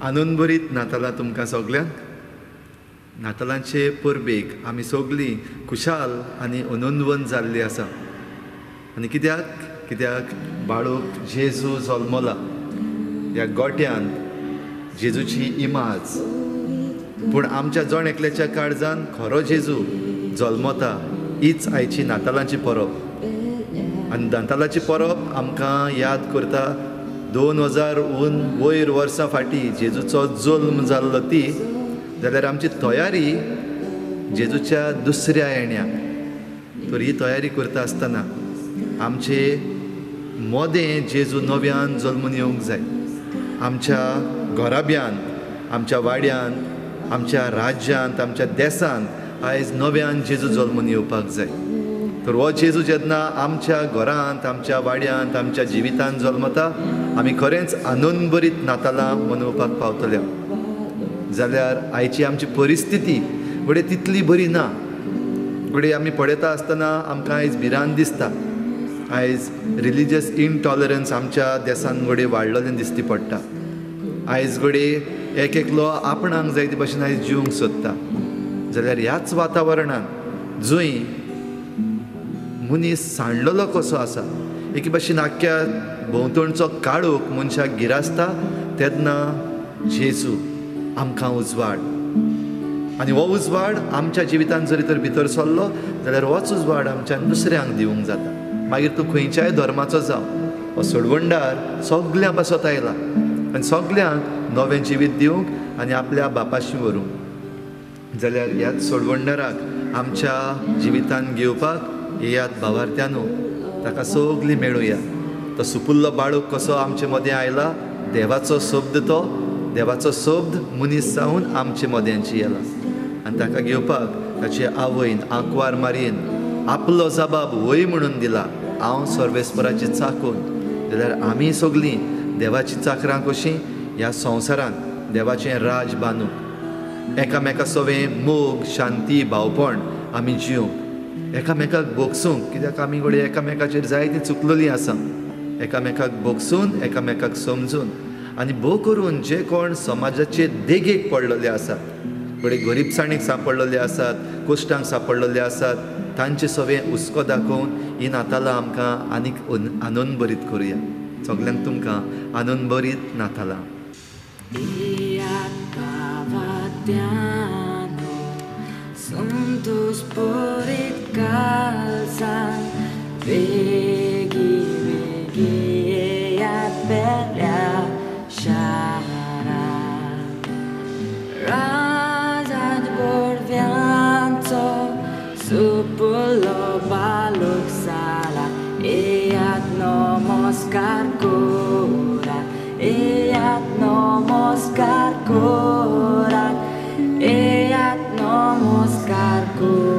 आनंदभरीत नातालां तुमकां सगल्यांक. नातालांचे परबेक आमी सगलीं खुशाल आनी आनंदवन जाल्ली आसा. आनी कित्याक कित्याक बाळूक जेजू जल्मला. ह्या गोट्यांत जेजूची इमाज, पूण आमच्या जण एकल्याच्या काळजान खरो जेजू जल्मता. हीच आयची नातालांची परब. आनी नातालांची परब आमकां याद करता 2000 वयर वर्सां फाटीं जेजूचो जल्म जाल्लो ती. जाल्यार आमची तयारी जेजूच्या दुसऱ्या येण्याक. तर ही तयारी करता आसतना आमचे मोदें जेजू नव्यान जल्मून येवंक जाय. आमच्या घराब्यांत, आमच्या वाड्यांत, आमच्या राज्यांत, आमच्या देशांत आयज नव्यान जेजू जल्मून येवपाक जाय. तर हो जेजू जेन्ना आमच्या घरांत, आमच्या वाड्यांत, आमच्या जिवितांत जल्मता, आमी खरेंच आनंदभरीत नातालां मनोवपाक पावतले. जाल्यार आयची आमची परिस्थिती घडये तितली बरी ना. घडये आमी पळयता आसतना आमकां आयज भिरांत दिसता. आयज रिलिजियस इनटॉलरन्स आमच्या देशांत घडये वाडलेलें दिसती पडटा. आयज घडये एक एकलो आपणाक जाय ते भशेन आयज जिवंक सोदता. जाल्यार ह्याच वातावरणांत जंय मनीस सांडलेलो कसो आसा, एके भशेन आख्ख्या भोंवतणचो काळोख मनशाक गिरासता, तेन्ना जेजू आमकां उजवाड. आनी हो उजवाड आमच्या जिवितांत जरी तर भितर सरलो जाल्यार होच उजवाड आमच्यान दुसऱ्यांक दिवंक जाता. मागीर तूं खंयच्याय धर्माचो जावं, हो सोडवणदार सगल्यां पासत आयला आनी सगल्यांक नवें जिवीत दिवंक आनी आपल्या बापाशी व्हरूंक. जाल्यार ह्याच सोडवणदाराक आमच्या जिवितांत घेवपाक येयात भावार्थ्यानो, ताका सगलीं मेळुया. तो सुपुल्लो बाळूक कसो आमचे मदें आयला, देवाचो शब्द, तो देवाचो शब्द मनीस जावन आमचे मद्यांची येला. आनी ताका घेवपाक ताचे आवयन आंकवार मारयेन आपलो जबाब वय म्हणून दिला, हांव सर्वेस्पराची चाकून. जाल्यार आमी सगलीं देवाची चाकरां कशीं ह्या संवसारांत देवाचें राज बांदूंक, एकामेका सवें मोग, शांती, भावपण आमी जिवंक, एकामेकाक भोगसूंक. कित्याक आमी घडये एकामेकाचेर जायतीं चुकलेलीं आसा. एकामेकाक भोगसून, एकामेकाक समजून आनी भोव करून जे कोण समाजाचे देगेक पडलेले आसात, घडये गरिबसाणीक सांपडलेले आसात, कश्टांक सांपडलेले आसात, तांचे सवें हुस्को दाखोवन ही नातालां आमकां आनीक आनंदभरीत करुया. सगल्यांक तुमकां आनंदभरीत नातालां. Namaskar kora, eyat namaskar kora.